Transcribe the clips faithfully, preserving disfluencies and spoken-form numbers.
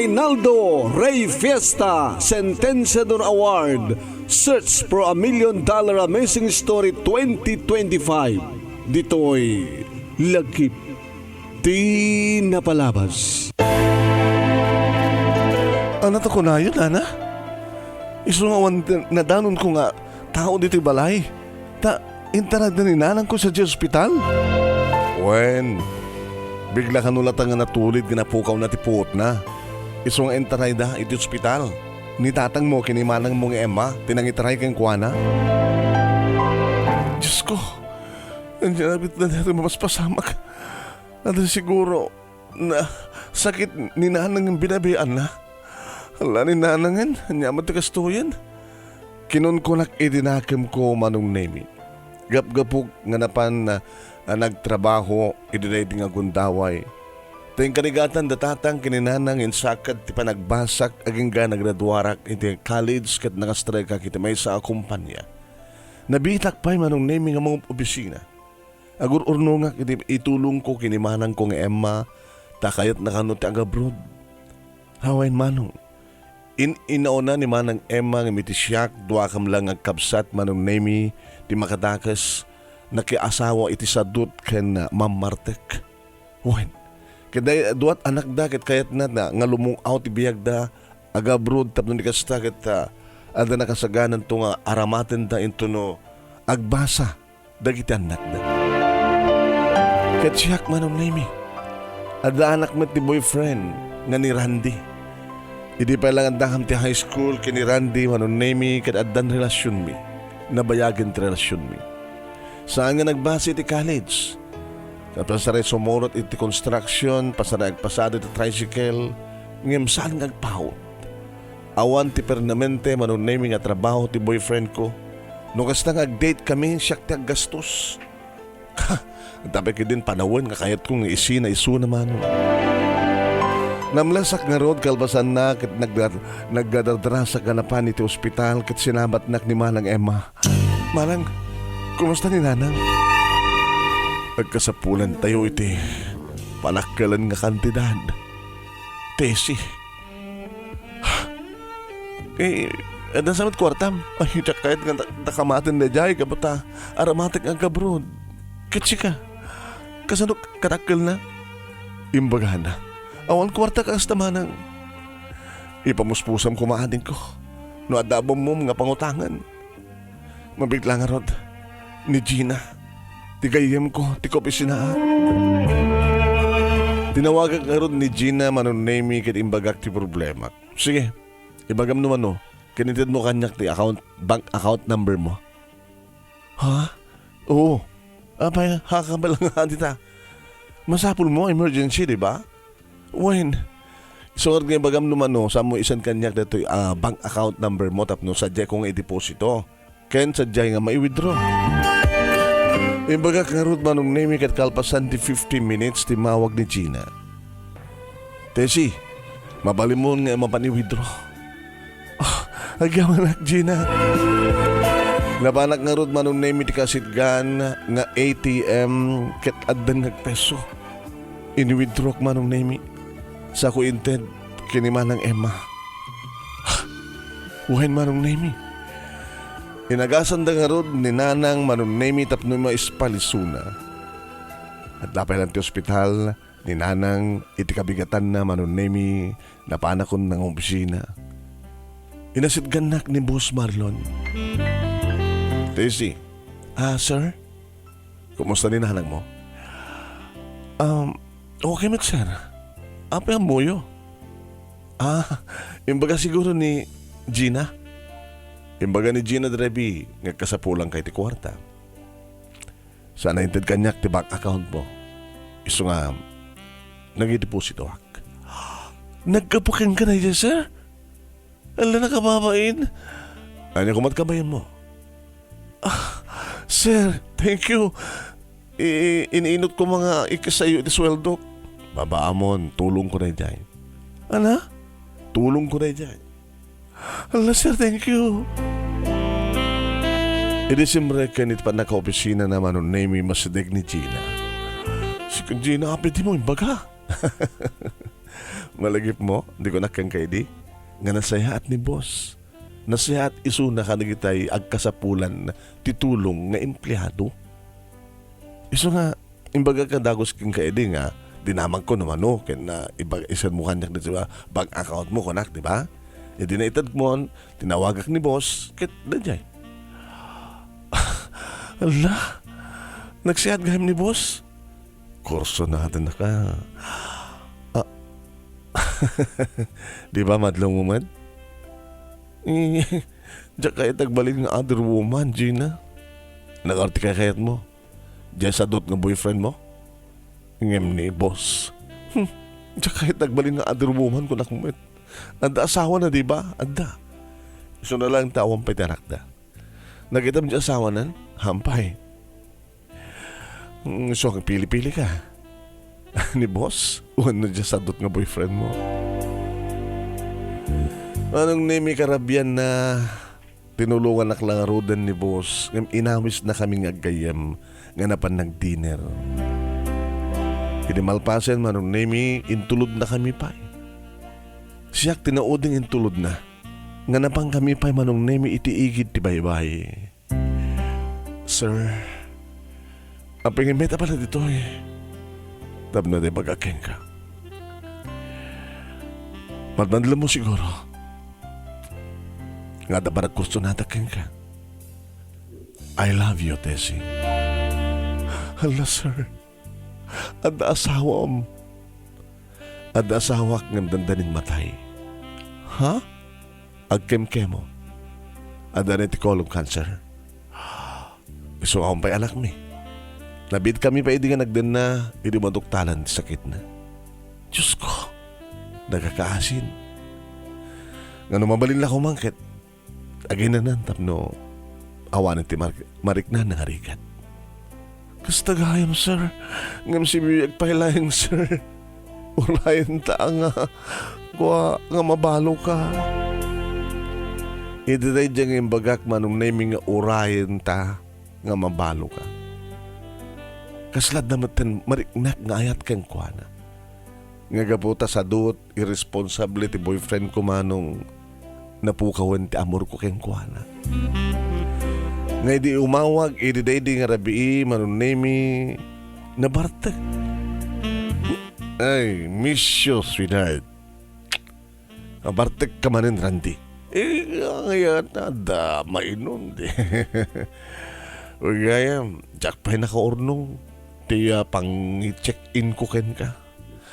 Reynaldo Rey Fiesta Sentenciador Award, Search for a Million Dollar Amazing Story twenty twenty-five. Ditoy Lagip ti Napalabas. Ania ti kunayo, nana? Isu nga awan ti nadanonko nga tao ditoy balay. Ta intarayda ni nanangko sadiay ospital? Wen, bigla kano latta nga natulid nga napukawna ti puotna. Isu nga intarayda iti ospital. Ni tatangmo ken ni manangmo nga Emma ti nangitaray kenkuana. Diosko, ania a bitna daytoy mapaspasamak? Adda siguro nasakit ni nanang nga binabaeanna. Hala, ni nanangen, ania met ti kastoyen? Kinunkunak idi nakemko, Manong Nemi. Gapgapok nga napan a nagtrabaho idi daydi nga gundaway. Ta inkarigatan da tatang ken ni nanang insakit ti panagbasak agingga nagraduarak iti college ket nakastrike iti maysa a kompania. Nabitak pay, Manong Nemi, nga mangub-obisina. Agur-urnongak iti itulongko ken ni manangko nga Emma, ta kayatna kano ti agabroad. Awan, manong. In-inauna ni manang Emma nga mitisiak, duakam lang nga agkabsat, Manong Nemi, ti makadakes, nakiasawa iti sadut ken mammartek. Wen, ket dayta duat anakda ket kayatna nga lumung-aw ti biagda, agabroad tapno ni kasta ket, ah, adda nakasagananto nga aramatenda intono agbasa dagiti annakda. Ket siak, Manong Nemi, adda anak met ti boyfriend nga ni Randy. Idi pay lang addakam ti high school ken ni Randy, Manong Nemi, ket addan relasionmi. Nabayagen ti relasionmi. Saan nga nagbase iti college. Ket pasaray sumurot iti construction, pasaray agpasada iti tricycle, ngem saan nga agpaut. Awan ti permanente, Manong Nemi, nga trabaho ti boyfriend ko. No kasta nga ag-date kami, siak ti aggastos. Tapno ketdin panawen nga kayatko nga isina isuna, manong. Namlesak ngarud kalpasanna ket nagdar-, nagdaradrasak nga napan iti ospital ket sinabatnak ni Manang Emma. Manang, kumusta ni Nanang? Agkasapulantayo iti panakkelen nga kantidad. Tessie. Eh, adda sa met kuartam? Ay, diak kayat nga da-, dakamaten daydiay, gapu ta aramatek nga agabroad. Ket sika, kasano kadakkelna? Imbagana, awan kuarta kasta, manang. Ipamuspusam koma adingko. No adda abammom nga pangutangan. Mabitla ngarud ni Gina, ti gayyemko, ti kaopisinaak. Tinawagak ngarud ni Gina, Manong Nemi, ket imbagak ti problemak. Sige, ibagam no mano, ken itedmo kaniak ti account, bank account number mo. Ha? Oo. Apay, haka pay lang nga dita. Masapul mo, emergency, di ba? Wen, isu ngarud nga ibagam no mano, saanmo isend kaniak daytoy, ah, bank account number mo tapno sadiay ko nga ideposito. Ken sadiay nga mai-withdraw. Imbagak ngarud, Manong Nemi, ket kalpasan ti fifteen minutes, timmawag ni Gina. Tessie, mabalinmon nga mapan i-withdraw. Ah, agyamanak, Gina. Napanak ngarud, Manong Nemi, ti kasitgan nga A T M ket addan nga peso. Ini-withdrawk, Manong Nemi. Sako inted ken ni Manang Emma. Wen, Manong Nemi. Inagasanda ngarud ni Nanang, Manong Nemi, tapno maispalisona. Adda pay lang ti ospital ni Nanang iti kabigatanna, Manong Nemi, napanakon nga opisina. Inasitgannak ni Boss Marlon. Tessie. Ah, sir? Kumusta ni nanangmo? Um, okay met, sir. Apay ammoyo? Ah, imbaga siguro ni Gina. Imbaga ni Gina Drevi nga kasapulanka iti kuarta. Saan a inted kaniak ti bank account mo. Isu nga, nagdepositoak. Naggapu kenka daydiay, sir? Ala, nakababain. Ania koma ti kabayan mo? Ah, sir, thank you. I-, iniinut ko nga ikassayo iti sueldok. Babaamon, tulongko daydiay. Ana? Tulongko daydiay. Ala, sir, thank you. Idi simrek ken iti pannakaopisina na, Manong Nemi, masideg ni Gina. Si Gina, apay dimo imbaga? Malagipmo, di kunak kenka idi, nga nasayaat ni boss. Nasayaat isuna kadagitay agkasapulan ti tulong nga empleado. Isu nga, imbagak a dagus kenka idi nga dinamagko no mano ken, ah, iba-, isenmo kaniak ditoy bank account mo, kunak, di ba? Idi naitedkon, tinawagak ni boss ket daydiay. Ala, nagsayaat gayam ni boss? Kursunadennaka. Ah. Di ba madlawmo met? Eh, diak kayat agbalin nga other woman, Gina. Nag-arte ka kayatmo? Diay sadut nga boyfriend mo? Ngem ni boss. Hmm, diak kayat agbalin nga other woman, kunak met. Adda asawana, di ba? Adda. Isuna laeng ta awan pay ti anakda. Nakitam diay asawanan? Hampay. Mm, so, agpili-pili ka. Ni boss? Wenno diay sadut nga boyfriend mo? Manong Nemi, karabian na, tinulonganak la ngaruden ni boss, ngem inawisnakami nga aggayyem nga napan nagdinner. Idi malpasen, Manong Nemi, intulodnakami pay. Siak ti nauding intulodna, nga napangkami pay, Manong Nemi, iti igid ti baybay. Sir, apingem met a pala ditoy tapno di bagak kenka. Madmadlem mo siguro nga adda panagkursunada kenka. I love you, Tessie. Hala, sir. Adda asawam. Adda asawak ngem dandanin matay. Ha? Agkemkemo. Adda ni ti colon cancer. Isu nga awan pay anakmi. Nabiitkami pay idi nga nagdenna idi maduktalan ti sakitna. Diosko, nagakaasin. Ngano mabalin la koma ket aginanan tapno awanen ti mar-, mariknana nga rigat. Kasta gayam, sir. Ngem sibibiag pay laeng, sir. Urayenta nga kua nga mabaloka. Iti daydiay nga imbagak, Manong Nemi, nga urayenta nga mabaloka. Kasla adda metten mariknak nga ayat kenkuana. Nga gapu ta sadut, irresponsable ti boyfriend ko, Manong, napukawen ti amor ko kenkuana. Nga idi umawag, idi daydi nga rabii, Manong Nemi, nabartek. I miss you, sweetheart. Nabartek ka manen, Randy. Eh, ngayon, adda mainon, di. Ugayam, diak pay nakaurnong ti, ah, pang-check-in ko kenka.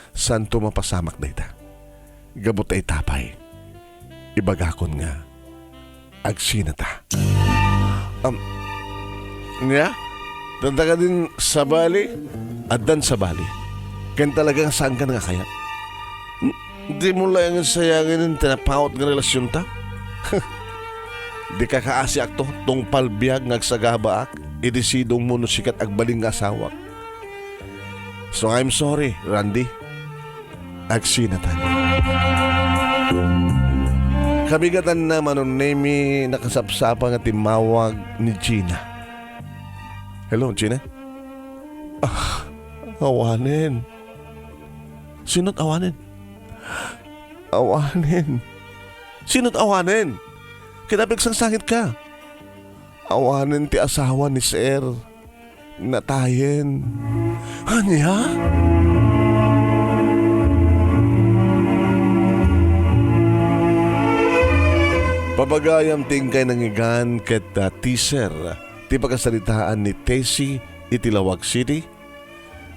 Santo, mapasamak dayta. Gapu ta ita pay, ibagakon nga agsinata. Am, nia? Adda kadin sabali? Addan sabali. Ken talaga nga saanka nga kayat. Hmm? Dimo laeng sayangen ti napaut nga relasionta? Dika kaasiakto, tungpal biag nga agsagabaak, idi sidongmo no sikat agbalin nga asawak. So, I'm sorry, Randy. Agsinatan. Kabigatanna, Manong Nemi, nakasapsapa nga timmawag ni Gina. Hello, Gina? Ah, awanen. Sino't awanen? Awanen. Sino't awanen? Ket apay agsangsangitka? Awanen ti asawa ni Sir. Natayen. Ania? Pagayam ti inkay nangngegan ket, ah, teaser ti pakasaritaan ni Tessie iti Laoag City.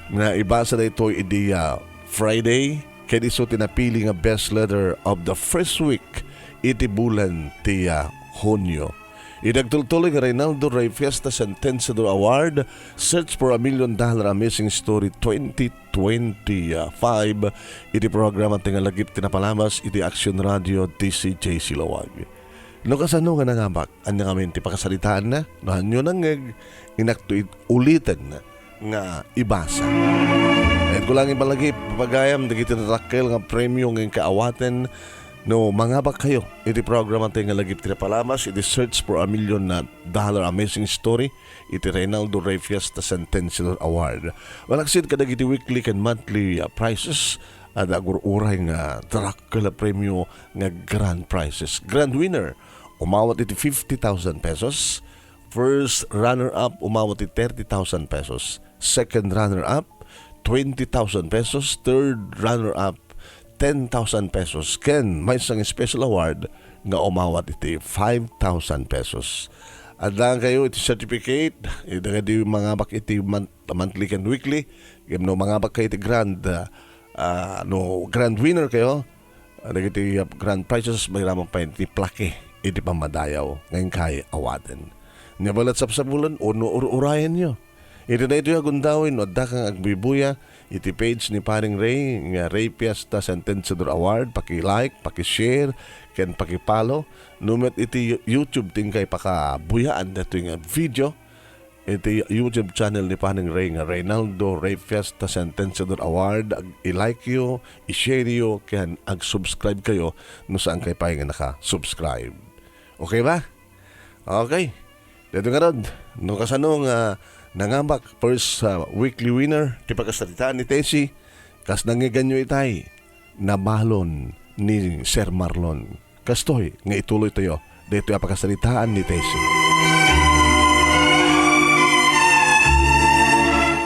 Naibasa daytoy idi, ah, Friday, ket isu ti napili nga best letter of the first week iti bulan ti, ah, Hunio. Idi agtultuloy nga Reynaldo Rey Fiesta Sentenciador Award, Search for a Million Dollar Amazing Story twenty twenty-five, iti programa ti Ngalagip ti Napalabas iti Action Radio D C J C Laoag. No kasano nga nangabak, ania ngamin ti pakasaritaanna? No haanyo nangngeg, inakto it-, uliten nga ibasa. Ket ko lang ipalagip, pagayam, dagiti natakkel nga premio nga inka awaten no mangabakkayo iti programa ti Ngalagip ti Napalabas iti Search for a Million Dollar Amazing Story iti Reynaldo Rey Fiesta Sentenciador Award. Malaksid kadagiti weekly ken monthly, ah, prizes, Adda agur-uray nga dakkel a premio nga grand prizes. Grand winner, umawat iti fifty thousand pesos. First runner-up, umawat iti thirty thousand pesos. Second runner-up, twenty thousand pesos. Third runner-up, ten thousand pesos. Ken maysa nga special award nga umawat iti five thousand pesos. Addaankayo iti certificate, iti kadi mangabak iti mon-, monthly ken weekly. Ngem no mangabak kayo iti grand, ah, ah, no grand winner kayo, ah, dagiti, ah, grand prizes, mairaman pay ti plaque iti pammadayaw nga inkay awaten. Nia met sapsapulen wenno ur-urayenyo. Iti daytoy a gundaway, no addaka nga agbubuya iti page ni Paring Ray nga Ray Fiesta Sentenciador Award, paki-like, paki-share, ken paki-follow. No met iti YouTube ti inkay pakabuyaan daytoy nga video, iti YouTube channel ni Paring Ray nga Reynaldo Ray Fiesta Sentenciador Award, ag-, i-like yo, i-share yo, ken ag-subscribe kayo no saan kay pay nga naka-subscribe. Okay ba? Okay. Dito nga rod, no kasano nga nangabak first, ah, weekly winner ti pakasaritaan ni Tessie, kas nangngeganyo itay, nabalon ni Sir Marlon. Kastoy nga ituloy tayo daytoy a pakasaritaan ni Tessie.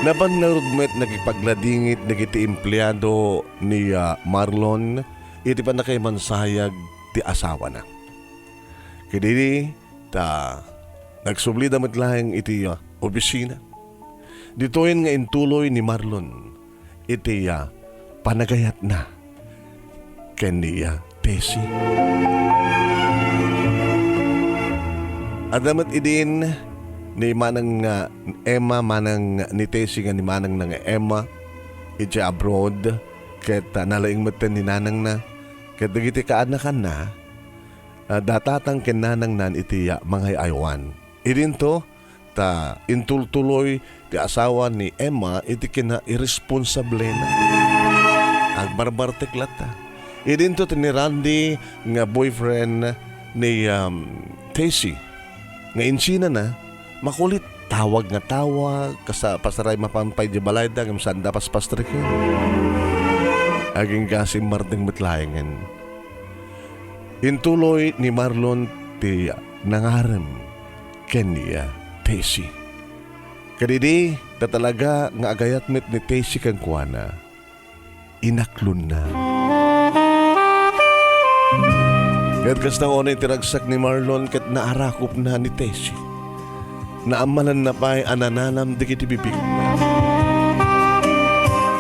Napan ngarud met nakipagladingit dagiti empleado ni, ah, Marlon iti pannakaimansayag ti asawana. Kadidi, ta nagsublida met laeng iti, ah, opisina. Ditoyen nga intuloy ni Marlon iti, ah, panagayatna ken ni, ah, Tessie. Adda met idin ni manang nga Emma, manang ni Tessie nga ni manangna nga Emma, idiay abroad, ket, ah, nalaing metten ni nanangna, ket dagiti kaanakanna, ah, datatang ken nanangnan iti, ah, mangay-aywan. Idinto, ta intultuloy ti asawa ni Emma iti kinairresponsablena. Agbarbartek latta. Idinto ti ni Randy nga boyfriend ni, um, Tessie, nga insinana, makulit, tawag nga tawag, kasa-, pasaray mapan pay di balayda, ngem saanda paspastreken. Agingga simmarteng met laengen. Intuloy ni Marlon ti nangarem ken ni, ah, Tessie. Kadidi, ta talaga nga agayat met ni Tessie kenkuana, inaklonna. Ket kasta unay ti ragsak ni Marlon ket naarakupna ni Tessie. Naammalanna pay a nananam dagiti bibigna.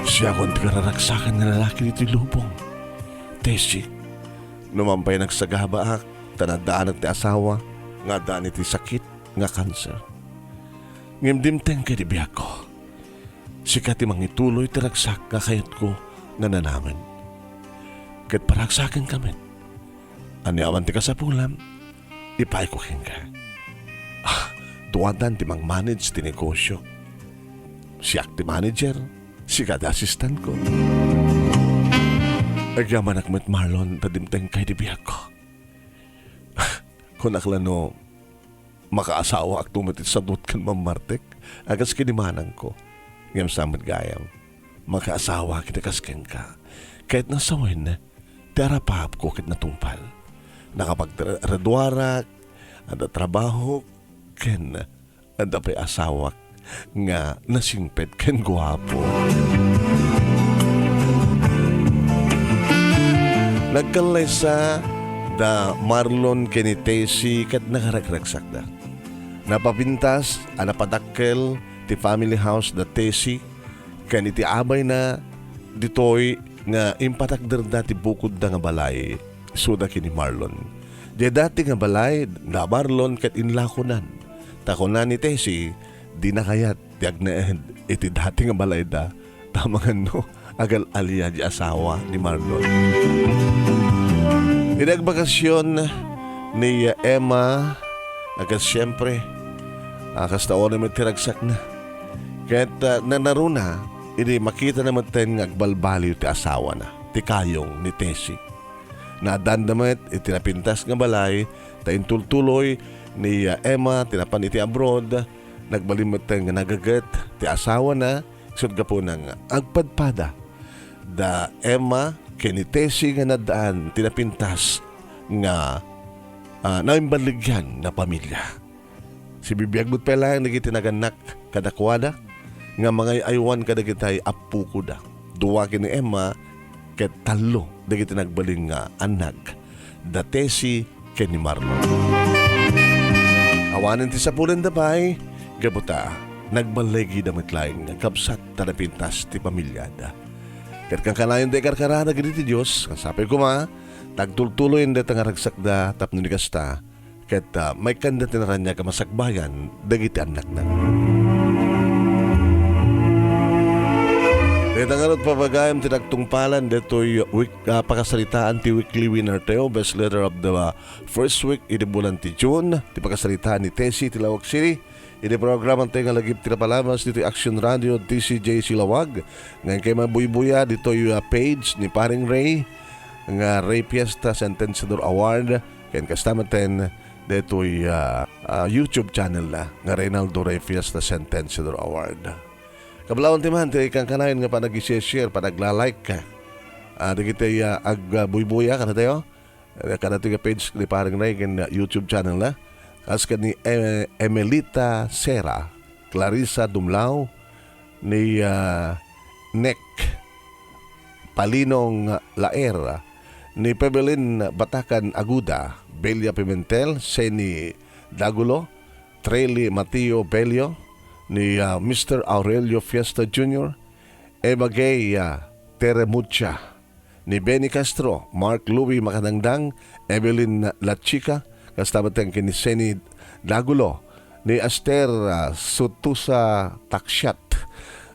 Siakon ti kararagsakan nga lalaki ditoy lubong, Tessie. Numan pay nagsagabaak, ta naddaanak ti asawa nga addaan iti sakit nga kanser. Ngem dimteng kadi biagko. Sika ti mangituloy ti ragsak nga kayatko nga nanamen. Ket paragsakenka met. Ania man ti kasapulam, ipayko kenka. Ah, duadan ti mangmanage ti negosio. Siak ti manager, sika ti asistentko. Agyamanak met, Marlon, ta dimtengkay ti biagko. Kunak la no makaasawaakto met iti sadut ken mammartek a kas ken ni manangko. Ngem saan met gayam, makaasawaak iti kas kenka. Ket nasawen ti arapaapko ket natungpal. Nakapagtraduarak, adda trabahok, ken adda pay asawak nga nasingpet ken guapo. Nagkallaysa da Marlon ken ni Tessie ket nagaragragsakda. Napapintas a napadakkel ti family house da Tessie ken iti abayna ditoy nga impatakderda ti bukodda nga balay, isuda ken ni Marlon. Diay dati nga balay da Marlon ket inlakonan. Ta kuna ni Tessie, dina kayat ti agnaed iti dati nga balayda, ta amangan no agal-alia di asawa ni Marlon. Idi agbakasyon ni Emma, a ket siempre, a, kasta unay met ti ragsakna. Ket, a, nanaruna, idi makitana metten nga agbalbaliw ti asawana, ti kayong ni Tessie. Naadanda met iti napintas nga balay, ta intultuloy ni, a, Emma ti napan iti abroad. Nagbalin metten nga nagaget ti asawana, isut' gapuna nga agpadpada da Emma ken ni Tessie nga naddaan ti napintas nga, ah, naimballigyan nga pamilia. Sibibiag met pay laeng dagiti nagannak kadakuada nga mangay-aywan kadagiti appokoda. Dua ken ni Emma ket tallo dagiti nagbalin nga annak, da Tessie ken ni Marlon. Awanen ti sapulenda pay, gapu ta nagballigida met laeng nga kabsat ta napintas ti pamiliada. Ket kankanayon da ikarkararag iti Dios, nga sapay koma, ta agtultuloyen dayta nga ragsakda tapno ni kasta, ket, ah, maikkanda ti naraniag a masakbayan dagiti annakna. Dayta ngarud, papagayam ti nagtungpalan daytoy week-, ah, pakasaritaan ti weekly winner tayo, best letter of the, ah, first week iti bulan ti June, ti pakasaritaan ni Tessie iti Laoag City. Iti programa tayo nga lagip ti napalabas ditoy Action Radio, D C J C Laoag, nga inkay mabuybuya ditoy, ah, page ni Paring Ray, nga Ray Fiesta Sentenciador Award, ken kasta met ten daytoy, ah, ah, YouTube channel na nga Reynaldo Ray Fiesta Sentenciador Award. Kablawan ti man, ti kankanayon nga panag-share, panagla-like, ah, dagiti, ah, ag-, ah, buybuya, kada tayo, eh, kada tayo page ni Paring Ray ken, ah, YouTube channel na. Kas ken ni, eh, Emelita Sera, Clarissa Dumlao, ni, ah, Nick Palinong Laer, ni Pebelin Batakan Aguda, Belia Pimentel, Seni Dagulo, Treli Mateo Belio, ni, ah, Mister Aurelio Fiesta Junior, Eva Gay, ah, Teremucha, ni Benny Castro, Mark Louie Makadangdang, Evelyn Lachica, kasta met ken ni Seni Dagulo, ni Aster, ah, Sutusa Taksiat.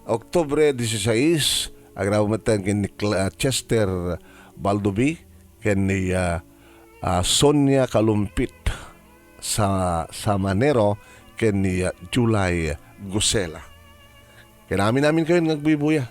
Oktubre dieciséis, agramo met ken ni Cla-, ah, Chester Baldobi, ken ni, ah, ah, Sonia Kalumpit sa Samanero, ken ni, ah, July Gusela. Ken amin-amin kayo nga agbuybuya.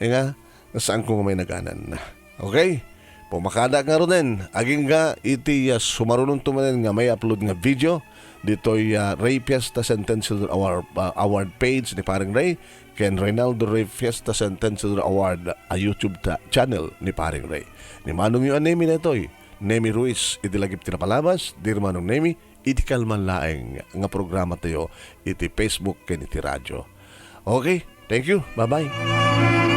Nga, saanko nga may naganan. Okay? Pumakada nga ruden, agingga iti, ah, sumarunonto manen nga may upload nga video ditoy, ah, Ray Fiesta Sentenciador Award, ah, Award page ni Paring Ray, ken Reynaldo Ray Fiesta Sentenciador Award, ah, YouTube ta-, channel ni Paring Ray. Ni Manong Yu a Nemi daytoy, Nemi Ruiz, iti lagip ti napalabas, di Manong Nemi, iti kalman laeng nga programa tayo iti Facebook ken iti radio. Okay, thank you. Bye-bye.